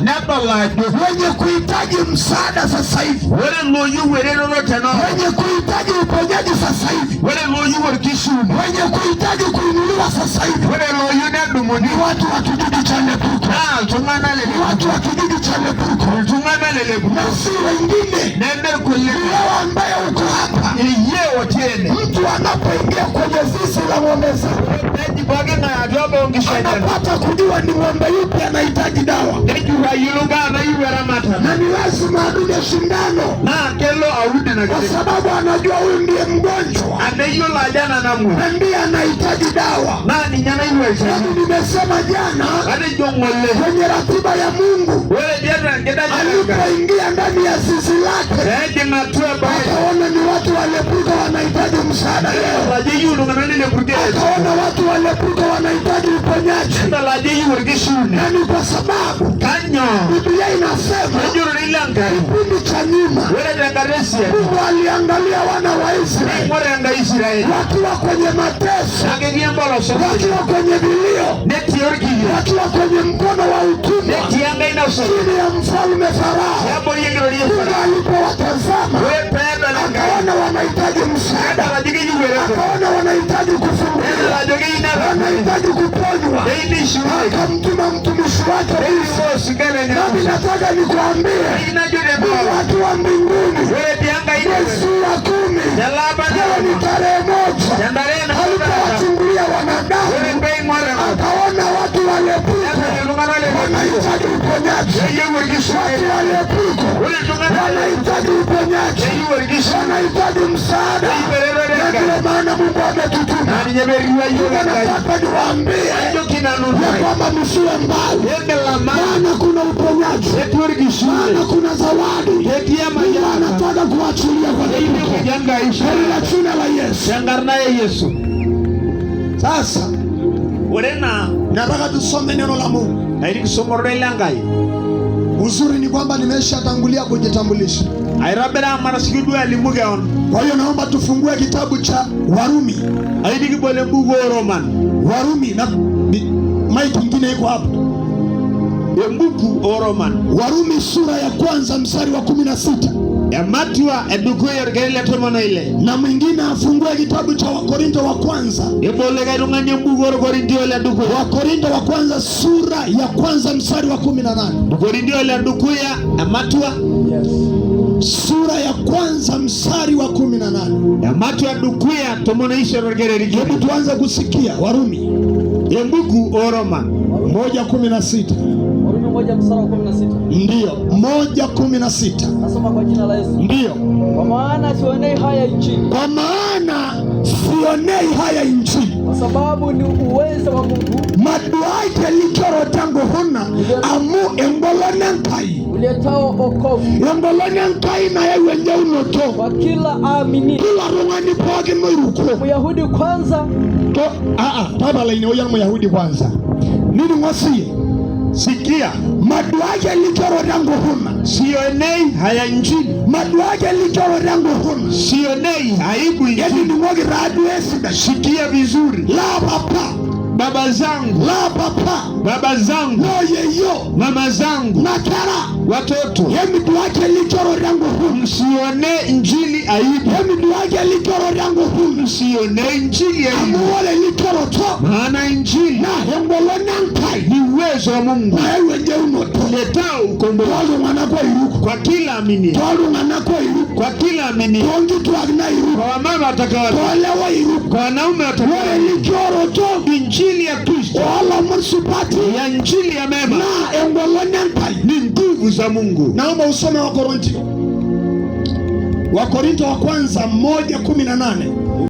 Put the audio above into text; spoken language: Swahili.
Nedol ajo wenye kuhitaji msaada sasa hivi, ore looyieu eretoto tenaolong, wenye kuhitaji uponyaji sasa hivi, ore looyieu orkishiuno, wenye kuhitaji kuinuliwa sasa hivi ore looyieu nedumuni ni watu wa kijiji cha Lepurko, naa iltung'anak le ni watu wa kijiji cha Lepurko iltung'anak le Lepurko na si wengine. Neme irkulie. Ni wewe ambaye uko hapa. Iyie otii ene. Mtu anapoingia kwenye zizi la ng'ombe zake Neji pooki ng'ae atua boo nkishu enyenak anapata kujua ni ng'ombe yupi anahitaji dawa, nejurr ayiolou kaa nayieu eramatata na ni lazima adunge sindano naa kelo aud ina kwa kiteng sababu anajua huyu ndiye mgonjwa amu eyiolo ajo ena namuoi na ndiye anahitaji dawa. Naa ninye nayieu olchani. Yaani nimesema jana Atejo ng'ole kwenye ratiba ya Mungu, ore tiatua enkidanyata Enkai alipoingia ndani ya zizi lake peejing atua boo akaona ni watu wa Lepurko wanahitaji msaada leo, ajo eyieu iltung'anak le Lepurko akaona watu wa Lepurko wanahitaji uponyaji, nedol ajo eyieu orkishiune. Na ni kwa sababu Kanyoo Biblia inasema ejo ororei le Enkai kipindi cha nyuma ore tenkata esiadi Mungu aliangalia wana wa Israeli neing'or Enkai Israeli wakiwa kwenye mateso, naa ketii empolos wakiwa kwenye vilio, netii orkiyio wakiwa kwenye mkono wa utumwa netii enkaina osirua chini ya mfalme Farao. tiabori enkirorie Mungu Farao. alipowatazama Ore peedol Enkai akaona wanahitaji msaada, nedol ajo keyieu eretoto akaona wanahitaji nedol kufunguliwa, ajo keyieu nelakuni wanahitaji kuponywa, keyieu nishiunye akamtuma mtumishi wake Musa. neyieu osinka lenye Nami Musa. nataka nikuambie, Keyieu najo Mungu tenaolong akiwa mbinguni, ore tiankai mwezi wa 10, tele apa leo ni tarehe 1, tentarehe naapasha alipowachungulia ore wanadamu peing'or enkop akaona watu wa Lepurko nedol iltung'anak le Lepurko wanahitaji uponyaji, keyieu orkishiune. Watu wa Lepurko Ore iltung'anak le Lepurko wanahitaji uponyaji, keyieu orkishiune wanahitaji msaada, keyieu eretoto na Enkai ndio maana Mungu ametutuma. Naa ninye peerriwaa yiok Enkai. Nataka niwaambie Ajoki nanu ya ntae kwamba msiwe mbali, emilama maana kuna uponyaji, etii orkishiune maana kuna zawadi ketii Mungu emayianata anataka kuachilia kwa keyieu Lepurko nepuki Enkai katika jina la Yesu. Tenkarna e Yesu. Sasa Ore naa nataka tusome neno la Mungu. Ayieu nikisoma ororei le Enkai. Uzuri ni kwamba nimeshatangulia kujitambulisha. Aitobira matasiki duo alimu keon. Kwa hiyo naomba tufungue kitabu cha Warumi. Ayieu nikibol embuku ooroman. Warumi na mic ingine iko hapo. Embuku ooroman. Warumi sura ya kwanza mstari wa 16 Ematua edukuya orkereri le 16 na mwingine afungue kitabu cha Wakorinto wa kwanza. Ebol likae tung'ani embuku orkorintio le dukuya. Wakorinto wa kwanza sura ya kwanza mstari wa 18. Orkorintio le dukuya ematua Sura ya kwanza mstari wa 18. Ematua dukuya 16 orkereri Hebu kiti. Tuanze kusikia Warumi Embuku ooroman 1:16. Warumi 1 mstari wa 16. Ndiyo, 1:16. Nasoma kwa jina la Yesu. Ndiyo. Kwa maana sionei haya injili, Kwa maana sionei haya injili, kwa sababu ni uwezo wa Mungu maduake likioroto huna amu engolon Enkai uletao wokovu engolon Enkai nayau enjeunoto kwa kila aaminiye, kila tung'ani pookin oiruko. Myahudi kwanza To aa tapala ine wueji Myahudi kwanza nining'o siye. Sikia. Maduake likioroto nguhuna Sionei haya injili. Maduake likioroto nguhuna Sionei aibu injili. Enining'oki taa duo esidai. Sikia vizuri. La papa Baba zangu, la papa baba zangu, noyeyio mama zangu, nakera watoto, emiduake likioroto nguhuna msione injili aibu. Emiduake likioroto nguhuna Msione injili aibu, amu ore likioroto maana injili naa engolon Enkai ni uwezo wa Mungu nayau enjeunoto uletao ukombozi tooltung'anak oiruko kwa kila amini, tooltung'anak oiruko kwa kila amini, toonkituak nairuko kwa wamama watakao, toolewa oiruko kwa wanaume ore watakao. likioroto Injili ya Kristo oolomon supati ya injili ya mema naa engolon Enkai. Ni nguvu za Mungu. Naomba usome Wakorintio, Wakorinto wa kwanza 1:18.